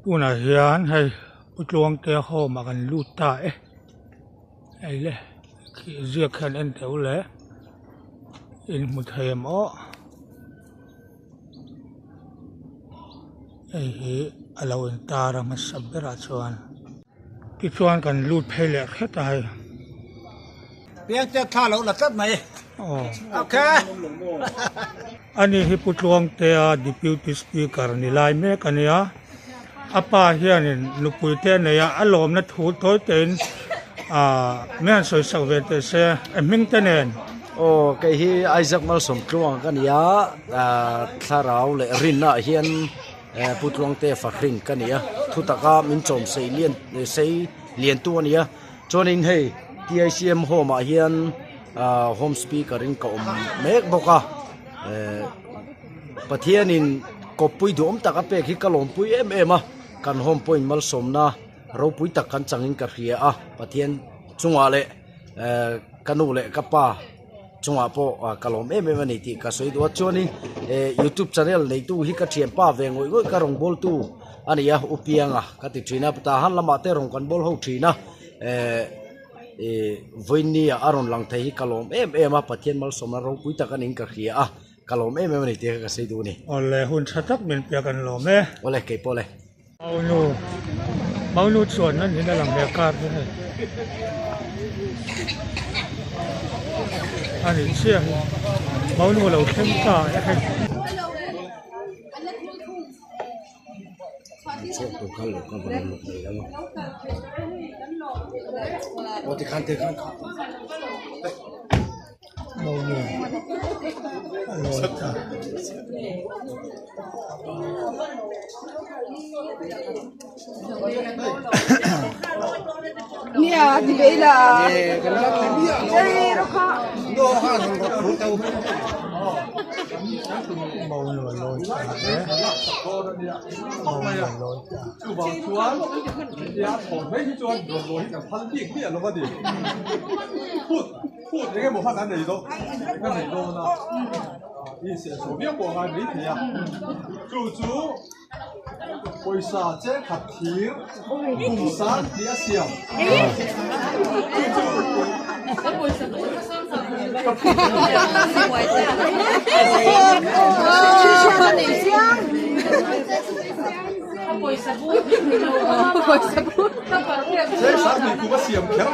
Tunah hian hei Pu Tluangtea home ah kan lut ta e hei le khi ziak hian en teh u le in hmu thei em aw hei hi a lo intar a hmasa berah chuan. Tichuan kan lut phei leh hret a hei. Piangte thla lo la tlat mai. Ok. Ani hi Pu Tluangtea Deputy Speaker ni lai mek a nia. A pa hianin nupui te a nei a, a lawmna thu tawi tein ah mi han sawi sak ve teh se e hming te nen. Aw kei hi Isaac Malsawm Tluang ka ni a, ah thlarau leh rinna ah hian Pu Tluangtea fahrin ka ni a, thu taka min chawm sei lian sei lian tu a ni a. Chuanin hei TICM home ah hian ah home speaker in ka awm mek bawk a eh Pathianin kawppui duhawm tak a pek hi ka lawmpui em em a kan home pawhin malsawmna ropui tak kan changin ka hria a Pathian chungah leh eh ka nu leh ka pa chungah pawh ka lawm em em a ni tih ka sawi duh a chuanin eh youtube channel neitu hi ka thianpa ve ngawih ngawih ka rawn bawl tu a ni a u pianga ka ti thin a tah han lamah te rawn kan bawl ho thin a eh ih vawiin ah a rawn lang thei hi ka lawm em em a Pathian malsawmna ropui tak a niin ka hria a ka lawm em em a ni tih kha ka sawi duh a ni. Awle hun tha tak min piak an lawm e. Awle keipawh le. Maunu Maunu chuan nan in a lang ve kar chu hei a nih chiah hi Maunu a lo thleng ta e hei. Maunu a lawi ta. Maunu a lawi ta e. Maunu a lawi ta. Phut eng emaw khan a nei dawn a nei dawn a i sehsawh viau pawh a ngai mai thei a chu chu pawisa cheng khat thir kum sang tih a siam chu chu Cheng sang kum a siam kher a.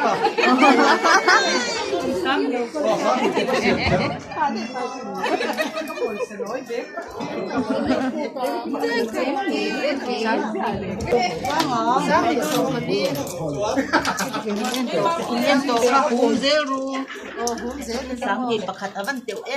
Aw sang kum a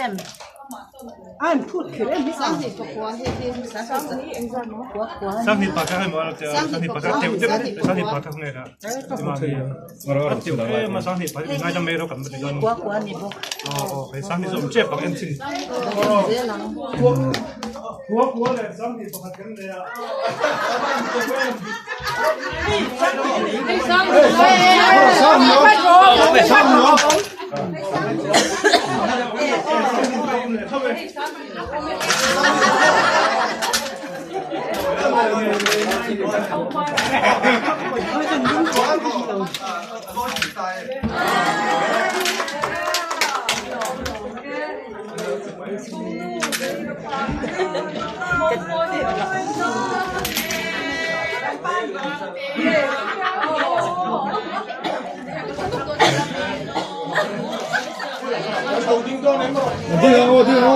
siam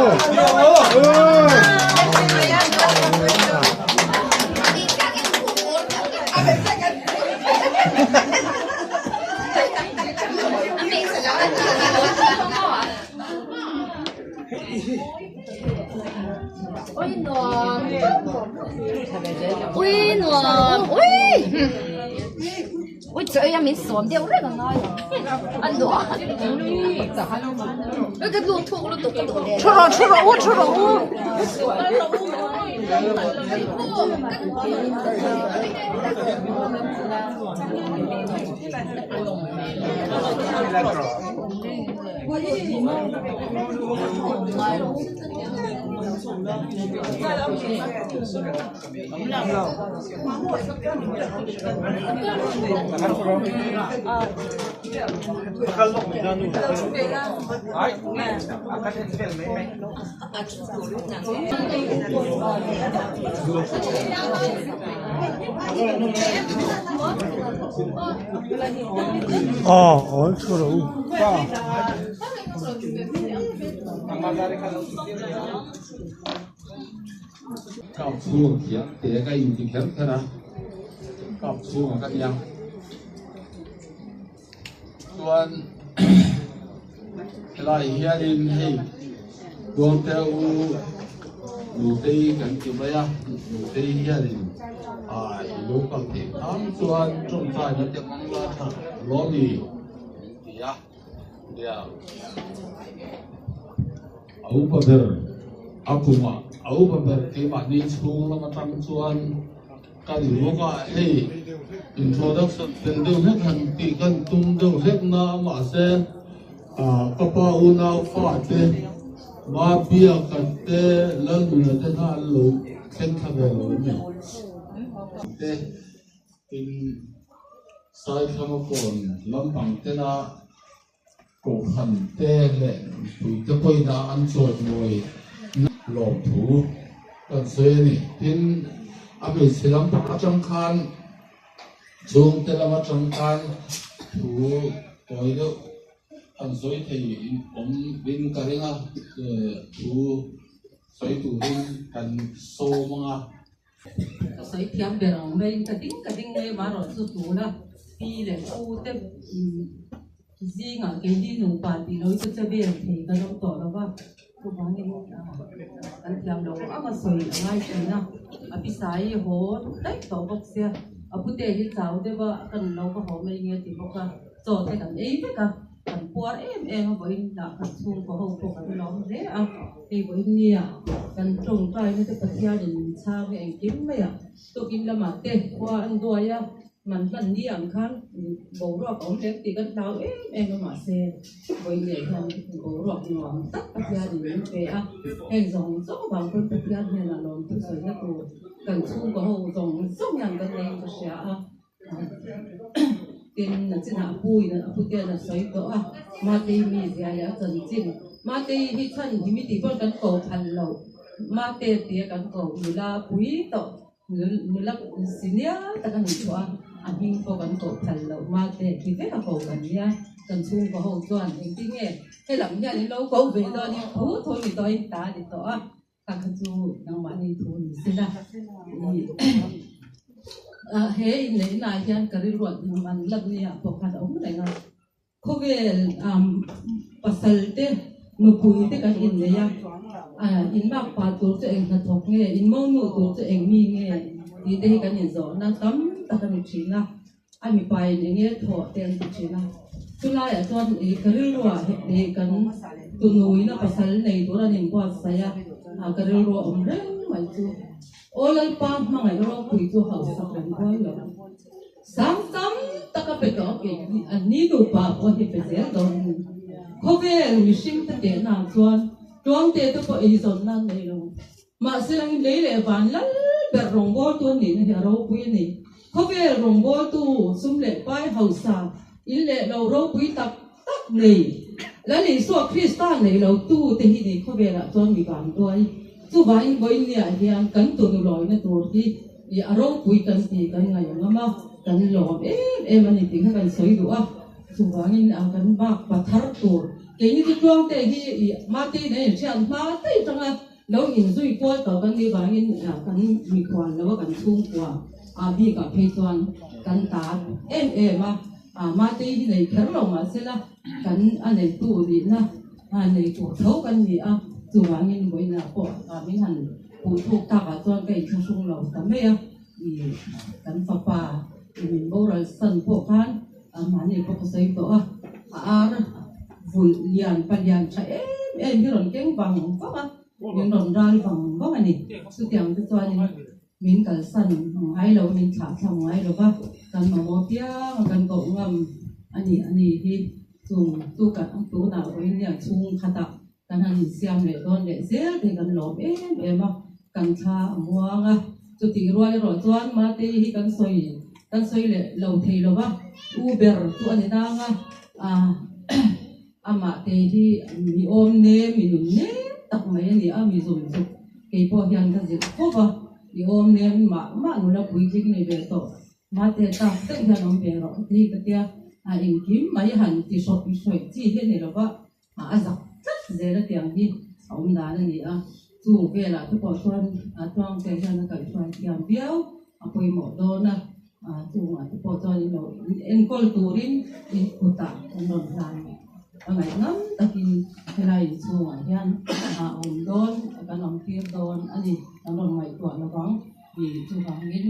kher. Aw awl thu rawh u. Kap chhung thiam te ka inti kher kher a, kap chhunga ka nia. Chuan helai hianin hei Duangte u Nutei kan ti mai a, Nutei hianin ah i lo kal theih hram chuan tawngtaina te hmang la tha lawmi min ti a, nia a upa ber a kumah a upa ber keimahni chhung lam atang chuan. Ka ni bawk a, hei introduction fel deuh hlek han tih kan tum deuh hlek na a mahse ka pa unau fa te Mabiaka te Lalnuna te kha an lo thleng thla ve lo em ni? Te tin Saithlama kawn lampang tena Kohhran te leh mipui te pawhin an chawimawi lawmthu kan sawi a ni. Tin, a hmeichhe lampang atang khan chhungte lam atang khan thu tawi deuh an sawi thei awm in ka ring a, thu sawi turin kan sawm ang a. Ka sawi thiam ber ang mai ka ding ka ding mai amaherawh chu tuna pi leh pu te zingah keini nupa tih lo hi chu che vel thei ka lo tawh lo va chuvangin kan thiam lo ang a sawi a ngai thin a a pisai haw daih tawh bawk sia a pute hi chau deuh a kan lo va haw mai nge ti bawk a chaw te kan ei vek a. Kan puar em em a vawiin dah kan chhungkaw ho pawh kan lawm hle a, hei vawiin nia kan tawngtaina te Pathianin min chhang hi engkim mai a, tukin lamah te khua an duai a, man hman ni ang khan boruak a awm lem tih kan hlau em em a mahse vawiin leh hian boruak nuam tak Pathianin min pe a, heng zawng zawng vang pawn Pathian hnenah lawmthu sawina tur kan chhungkaw ho zawng zawng hian kan nei in ka hria a. Tin, a chinah a pu in a pute an a sawi tawh a, Matei mi zia leh a chanchin. Matei hi chhan hi mi tih pawn kan ko phal lo, Mate tia kan ko nula pui tawh, nula si nial tak a ni chhuah a, a hming pawh kan koh phal lo, Mate ti vek a ko kan nia, kan chhungkaw ho chuan engtin nge helam hian in lo ko ve dawn in thu thu ni tawh in ta a ni tawh a. Kha kha chu nangmahni thu ni se la. He inneihnaah hian ka rilruat an lat nia pawh khan a awm reng a. Khawvel pasal te nupui te kan innei a, inmak pah tur chu eng hnathawk nge, inmonu tur chu eng mi nge tih te hi kan inzawhna tam tak a ni thin a. A mipa in enge thawh te an ti thin a, chulaiah chuan ih ka rilruah ih kan tunuina pasal nei tur an inbuatsaih a, ah ka rilru a awm reng mai chu Aw Lalpa hmangaih ropui chu hausak reng rual lo. Sang tam tak a pe tawh a kei an ni nupa pawh hi pe zel dawn a ni. Khawvel mihring te tehna ah chuan Tluangte te pawh eizawn nan nei lo. Mahse langin lei leh van lal ber rawngbawltu an nihna hi a ropui a ni. Khawvel rawngbawltu sum leh pai hausa, in leh lo ropui tak tak nei, Lal Isua Krista nei lo tu te hi ni khawvelah chuan mi van duai. Chuvangin vawiinniah hian kan tunu lawina tur hi i a ropui kan ti kan ngaih ngam a, kan lawm em em a ni tih kha kan sawi duh a. Chuvangin a kan bak pathar tur keini chu Tluangte hi i Mate in a inhriat hma daih atanga Lo inzui kual tawh kan nih vangin kan mikhual lo a kan chhungkua ah bikah phei chuan kan ta em em a, Matei hi nei kher lo mahsela kan a neitu nihna nei tur tho kan ni a, chuvangin vawiinah pawh min han puh thuk takah chuan ka inthlahrung lo ta mai a, kan fapa min boral san pawh khan mahni pawh ka sawi tawh a, a ar vulh lian palian tha em em hi rawn keng vang vang a, min rawn ral vang vang a ni. Chutiang te chuanin min kalsan ngai lo, min thlah thlang ngai lo va, kan mamawh piang a kan koh ngam a ni a ni hi. Chung chu kan tunah vawiin nia chhung khatah. Kan han insiam leh dawn leh zel te kan lawm em em a, kan thla a muang a. Chutih rual erawh chuan Matei hi kan sawi kan sawi leh lo thei lo va, u ber chu a ni nang a, amah te hi mi awm nem, mi nun nem tak mai a ni a, mi zum zuk kei pawh hian ka zilh khawp a, i awm nem mah mah nula puitling ni ve tawh. Mate tak deuh hian awm ve rawh ka ti ka tia, a engkim mai han ti hrawih hrawih chi hi a ni lo va, a zak tlat zel a tiang hi a awm dan a ni a, chu velah te pawh chuan a tluangte hian a kaihhruai thiam viau a pawimawh dawn a, chungah te pawh chuan in lo enkawl turin in kutah an rawn hlan a ngaih ngam takin helai inchhungah hian a awm dawn kan awm tir dawn a ni, kan rawn ngaihtuah lovang. Ni chuvangin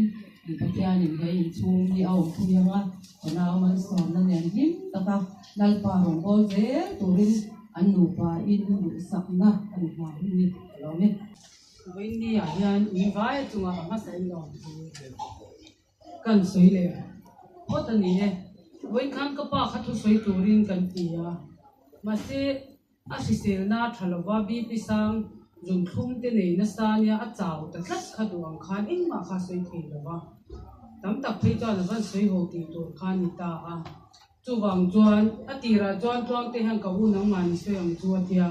i Pathianin he inchhung hi a awmpui ang a, fanau malsawmna nen hlim taka Lalpa rawngawl zel turin an nupa in duhsakna kan hlau hi ni ka lawm e. Vawiin ah hian in vai chungah a hmasa in lawm thu kan sawi leh phawt a ni e. Vawiin khan ka pa kha thusawi turin kan ti a, mahse A hriselna tha lova BP sang zun thlum te nei nasa nia a chau ta tlat kha duh ang khan engmah kha a sawi thei lova, tam tak phei chuan a van sawi ho tih tur kha a ni ta a. Chuvang chuan a tirah chuan Tluangte hian ka u nangmah ni sawi ang chu a tia,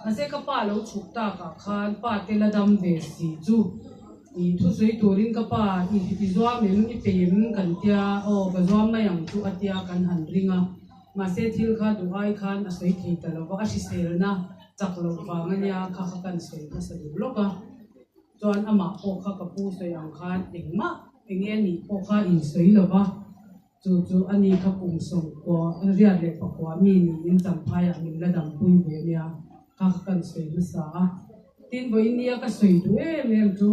mahse ka pa lo chhuk takah khan pa te la dam ve si chu i thusawi turin ka pa i zuam em i peih em kan tia aw ka zuam mai ang chu a tia kan han ring a. Mahse thil kha duh ai khan a sawi thei ta lo va, a hriselna chak loh vang a nia kha kha kan sawi hmasa duh lawk a. Chuan amah pawh kha ka pu sawi ang khan engmah eng nge nih pawh kha insawi lo va, chu chu a ni kha kum sawmkua riat leh pakua mi niin Champhaiah min la dampui ve a nia kha kha kan sawi hmasa a. Tin vawiin nia ka sawi duh em em chu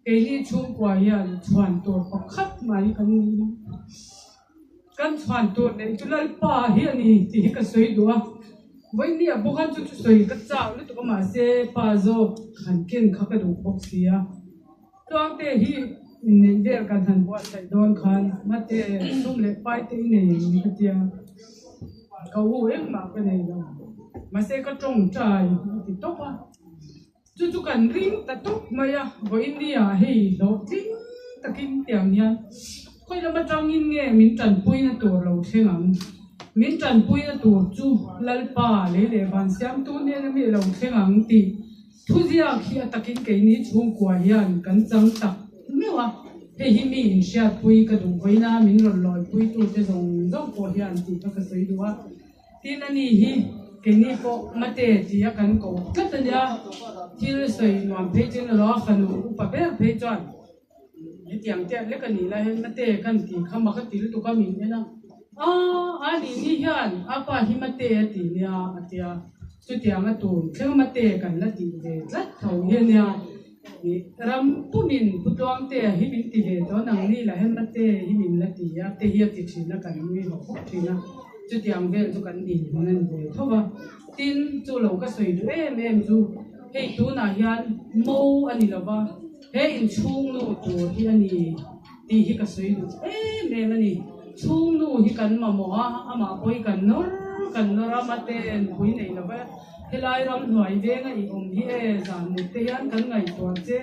keini chhungkua hian chhuan tur pakhat mai kan ni. Kan chhuan tur neih chu Lalpa hi a ni tih hi ka sawi duh a, vawinia bawk khan chu chu sawi ka chak lutuk a mahse pa zawk han ken kha ka duh bawk si a. Tluangte hi inneih vel kan han buatsaih dawn khan mate sum leh pai te i nei em ka tia, ka u engmah ka nei lo mahse ka tawngtai a ti tawp a. Chu chu kan ring ta tawp mai a, vawinia hei hlawhtling takin tiang hian khawi lam atangin nge min tanpuina tur lo thleng ang? Min tanpuina tur chu Lalpa lei leh van siamtu hnena mi lo thleng ang tih thuziak hi a takin keini chhungkua hian kan chang tak meuh a, hei hi mi inhriatpui ka duh vawiina min rawn lawipui tute zawng zawng pawh hian tih kha ka sawi duh a. Tin a ni hi keini pawh mate tia kan ko tlat a nia, thil sawi nuam phei chu ni lo a, fanu upa ber phei chuan hetiang tiat lek a nih lai hian mate kan ti kha mak a ti lutuk a min en a, aaa a nih ni hian a pa hi mate a ti nia a tia, chutiang a tun thleng mate kan la tih ve tlat tho hi a nia. Ram pumin Pu Tluangtea hi min ti ve tawh nang ni la hema te hi min la ti a, te hi a ti thin a, kan nui hawk hawk thin a, chutiang vel chu kan din hmun a ni ve tho va. Tin, chu lo ka sawi duh em em chu hei tunah hian mo a ni lo va, he inchhungnu tur hi a ni tih hi ka sawi duh em em a ni. Chhungnu hi kan mamawh a, amah pawh hi kan nawr kan nawr a, mate nupui nei lo va. Helai ramhnuai venga i awm hi e, zan mut te hian kan ngaihtuah che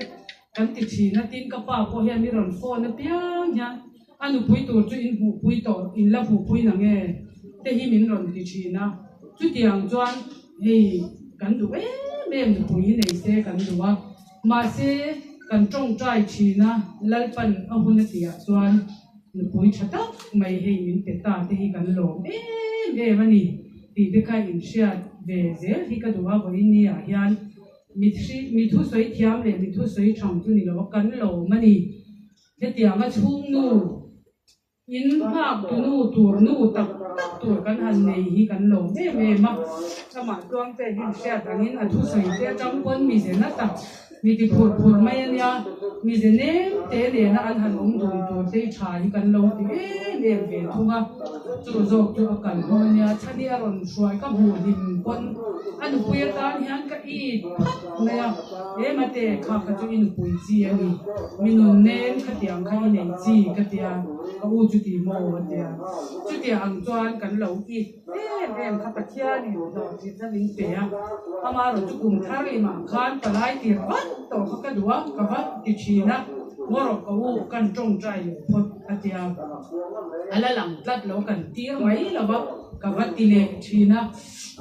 kan ti thin a, tin ka pa pawh hian i rawn phone apiang hian a nupui tur chu in hmuhpui tawh, in la hmuhpui na nge te hi min rawn ti thin a, chutiang chuan hei kan duh em em nupui hi nei se kan duh a, mahse kan tawngtai thin a, Lalpan a hun a tihah chuan nupui tha tak mai hei min pe ta te hi kan lawm em em a ni. Tih te kha inhriat ve zel hi ka duh a, vawiin ni ah hian mi thusawi thiam leh mi thusawi thang chu ni lo a, kan lawm a ni. Hetianga chhungnu in nghak tunu tur nu tak tak tur kan han nei hi kan lawm em em a, amah Tluangte hi inhriat angin a thusawi te atang pawn mize na tak Mi ti phur phur mai a nia, mize nem te nena an han awm dun tur te hi tha hi kan lo ti em em ve thung a, chu zawk chu a kal hawng a nia, Chhani a rawn hruai ka hmuh hlim pawn a nupui atan hian ka it phat mai a, he mate kha kha chu i nupui chi a ni, mi nun nem khatiang kha i nei chi ka tia, ka u chu ti maw a tia, chutiang ang chuan. chuan kan lo it em em kha Pathianin hlawhtlinna min pe a, amaherawh chu kum thar limah khan palai tir vat tawh kha ka duh a, ka vat ti thin a, ngaw ka u kan tawngtai leh phawt a tia, a la lang tlat lo kan tir mai lo va, ka va ti leh thin a,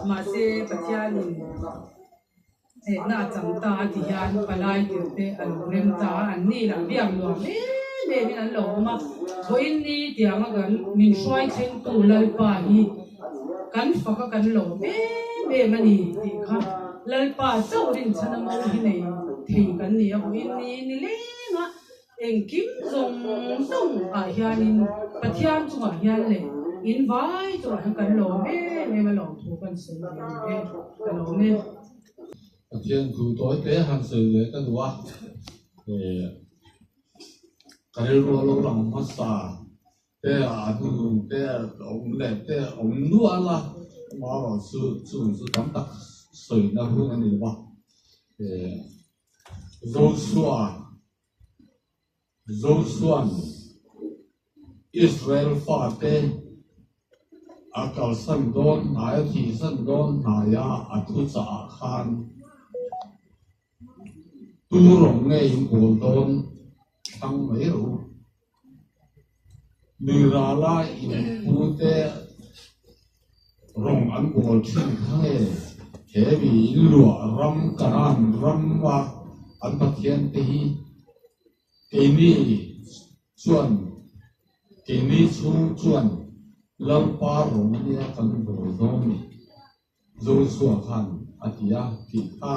mahse Pathianin. Chetna a chang ta a ti hian palai tirhte a lo rem ta a, an ni lah biak nuam em em in an lo awm a, Vawiin ni tianga kan min hruai thlengtu Lalpa hi kan fak a kan lawm em em a ni tih kha Lalpa chauh rinchhana mo hi nei thei kan ni a, vawiin ni ni leng a engkim zawng zawng ah hianin Pathian chungah hian leh in vai chungah hian kan lawm em em a lawm thu kan sawi ve ang e ka lawm e. Pathian thu tawi te han sawi ve ka duh a, ka rilru a lo lang hmasa te a hnuhnung te a awm leh te a awm nual a, amaherawhchu chung chu tam tak sawina hun a ni lo va. Joshua, Joshua'n Israel fate a kalsan dawn hnai, a thihsan dawn hnaia a thuchah ah khan tu rawng nge in bawl dawn thlang mai rawh u. Nirala inpute rawng an bawl thin kha nge he mi in luah ram Kanan rama an Pathian te hi keini chuan keini chhung chuan Lalpa rawng ania kan bawl dawn ni Joshua khan a ti a tih kha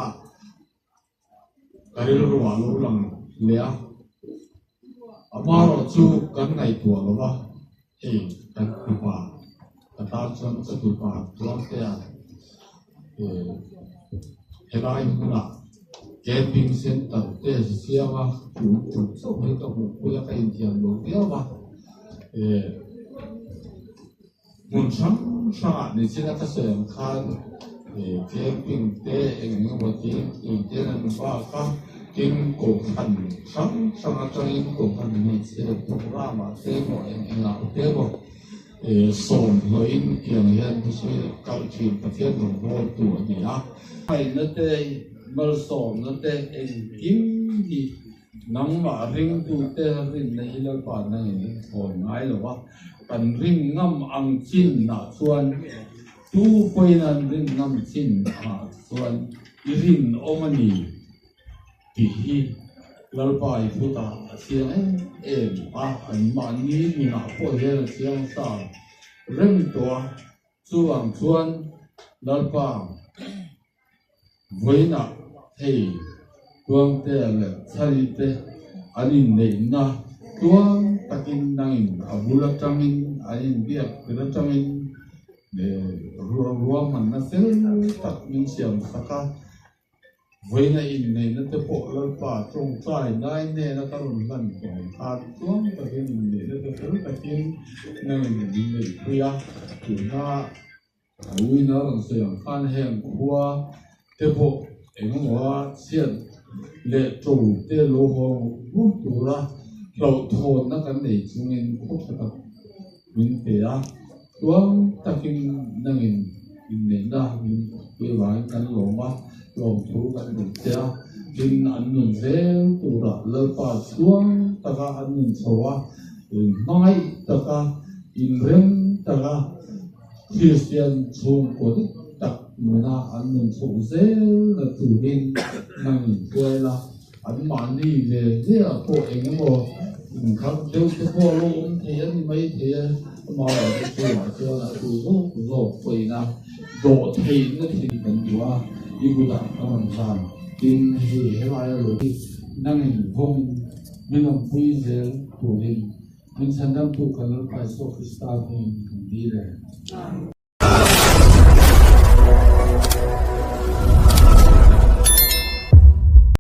Ka rilru ah lo lang leh a, amaherawh chu kan ngaihtuah lo va, hei kan tupa ka tan chuan ka tupa Tluangtea helai hmunah camping center te siam a, tun tum chauh hi ka hmuhpui a, ka inthiam lo viau a, Hmun hrang hrangah nichina ka sawi ang khan camping te eng eng emaw tiin tui te an bak a, tin kohhran hrang hrang atangin kohhran hmeichhe programme ah te emaw eng engah te emaw sawm hlawhin tiang hian thusawi kal thin Pathian rawngbawltu a ni a. Hmaina te malsawmna te engkim hi Nangmah ringtute rinna hi Lalpa nangin i thawn ngai lo a, kan rin ngam ang chinah chuan tu pawhin an rin ngam chinah chuan i rinawm a ni tih hi Lalpa i phutah a chiang em em a, anmahni nunah pawh hian a chiang sa reng tawh a, chuvang chuan Lalpa Vawiinah hei Tluangtea leh Chharite an inneihna tluang takin nangin a bul atangin an inbiak tir atangin ruahmanna fel tak min siam sak a. Vawiina inneihna te pawh Lalpa tawngtai nai nena ka rawn hlan tawh ang khan tluang takin inneihna te fel takin nangin min neihpui a, tuna A uina rawn sawi ang khan heng khua te pawh eng emaw a chhiat leh to te lo haw ngut tura hlauhthawnna kan nei chungin khaw tha tak min pe a, tluang takin nangin inneihna min pui avangin kan lawm a, lawmthu kan duh che a, tin an nun zel turah Lalpa chhuang taka an nun chho a, hmangaih taka inrem taka. Kristian chhungkaw dik tak nuna an nun chhoh zel na turin nang in hruai la, an mahni ve ve ah pawh eng emaw inkhak deuh te pawh a lo awm thei a ni mai thei e, amaherawhchu chungah chuan a tu zawk zawk pawhin a dawh theihna thil kan duh a, i kutah ka rawn hlan tin hei helai a lo hi nangin vawngin min awmpui zel turin Min chhandamtu kan Lalpa Isua Krista hmingin kan dil e.